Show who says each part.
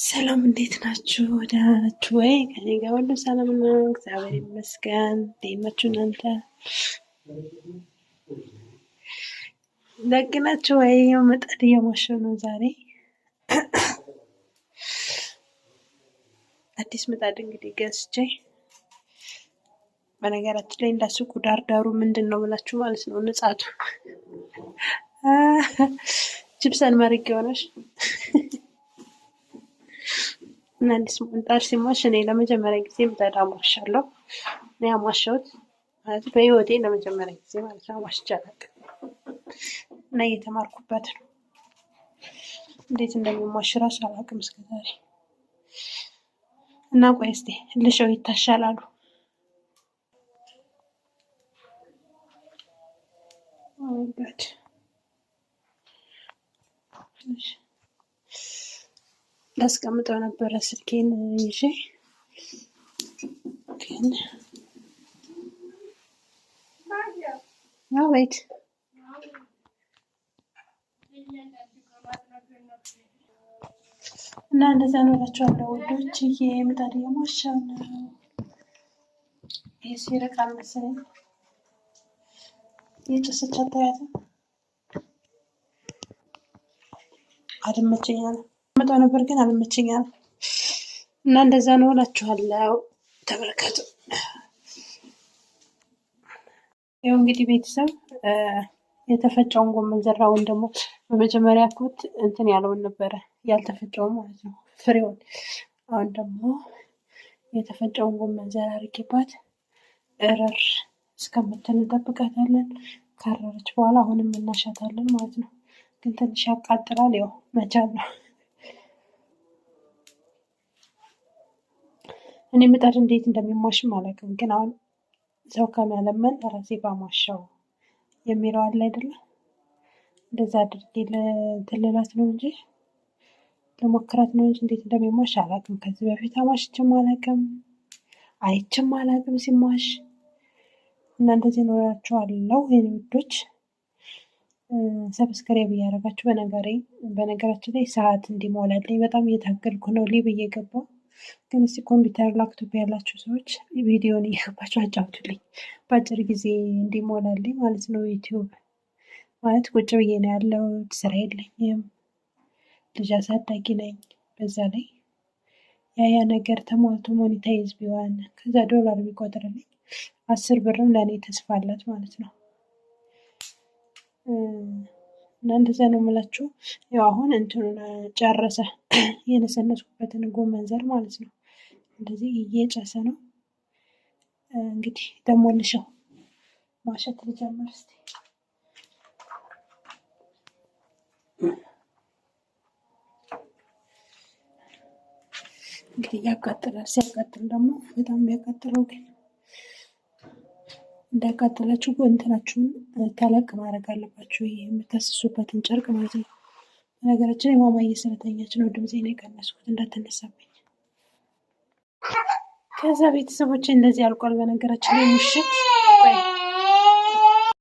Speaker 1: ሰላም እንዴት ናችሁ? ደህና ናችሁ ወይ? ከኔ ጋር ሁሉ ሰላም ነው፣ እግዚአብሔር ይመስገን። እንዴት ናችሁ እናንተ? ደግ ናችሁ ወይ? ምጣድ እየሞሸሁ ነው ዛሬ። አዲስ ምጣድ እንግዲህ ገዝቼ፣ በነገራችን ላይ እንዳስቁ ዳርዳሩ ምንድን ነው ብላችሁ ማለት ነው ንጻቱ ጅብሰን መርግ የሆነች እና አዲስ ምጣድ ሲሟሽ እኔ ለመጀመሪያ ጊዜ ምጣድ አሟሻለሁ። እኔ አሟሸሁት ማለት በህይወቴ ለመጀመሪያ ጊዜ ማለት ነው። አሟሽቼ አላውቅም እና እየተማርኩበት ነው። እንዴት እንደሚሟሽ እራሱ አላውቅም እስከዛሬ። እና ቆይ እስኪ ልሸው ይታሻል አሉ። ላስቀምጠው ነበረ ስልኬን ይዤ ግን አቤት እና እንደዛ ነው እላችኋለሁ ውዶች። ምጣድ እየሟሸሁ ነው። ይሄ ሲርቃል መሰለኝ የጨሰች አታያትም። አልመቸኝ አለ መጣው ነበር ግን አልመቸኝ አለ እና እንደዛ ነው እላችኋለሁ። ተመልከቱ። ያው እንግዲህ ቤተሰብ የተፈጨውን ጎመን ዘራውን ደግሞ በመጀመሪያ ኩት እንትን ያለውን ነበረ ያልተፈጨውን ማለት ነው ፍሬውን። አሁን ደግሞ የተፈጨውን ጎመን ዘር አድርጌባት እረር እስከምትል እንጠብቃታለን። ካረረች በኋላ አሁንም እናሻታለን ማለት ነው። ግን ትንሽ ያቃጥላል። ያው መቻል ነው። እኔ ምጣድ እንዴት እንደሚሟሽም አላውቅም። ግን አሁን ሰው ከመለመን ራሴ ባሟሻው የሚለው አለ አይደለ? እንደዛ አድርጌ ልትልላት ነው እንጂ ለሞክራት ነው እንጂ እንዴት እንደሚሟሽ አላውቅም። ከዚህ በፊት አሟሽቼም አላውቅም፣ አይቼም አላውቅም ሲሟሽ። እና እንደዚህ እኖራችኋለሁ የኔ ውዶች። Subscribe እያደረጋችሁ በነገራችን ላይ ሰዓት እንዲሞላልኝ በጣም እየታገልኩ ነው። Live እየገባሁ ግን እስኪ ኮምፒውተር ላፕቶፕ ያላችሁ ሰዎች ቪዲዮን እየገባችሁ አጫውቱልኝ በአጭር ጊዜ እንዲሞላልኝ ማለት ነው። ዩቲዩብ ማለት ቁጭ ብዬ ነው ያለሁት፣ ስራ የለኝም፣ ልጅ አሳዳጊ ነኝ። በዛ ላይ ያ ነገር ተሟልቶ monetize ቢሆን ከዛ ዶላር ቢቆጥርልኝ 10 ብርም ለእኔ ተስፋ አላት ማለት ነው። እና እንደዛ ነው የምላችሁ። ያው አሁን እንትኑን ጨረሰ የነሰነስኩበትን ጎመን ዘር ማለት ነው። እንደዚህ እየጨሰ ነው። እንግዲህ ደግሞ ልሸው ማሸት ልጀምር እስኪ። እንግዲህ ያቃጥላል። ሲያቃጥል ደግሞ በጣም የሚያቃጥለው ግን እንዳያቃጥላችሁ እንትናችሁን ተለቅ ማድረግ አለባችሁ። ይሄ የምታስሱበትን ጨርቅ ማለት ነው። በነገራችን ላይ ማማዬ ስለተኛች ነው ድምፄን የቀነስኩት እንዳትነሳብኝ። ከዛ ቤተሰቦች እንደዚህ አልቋል። በነገራችን ላይ ምሽት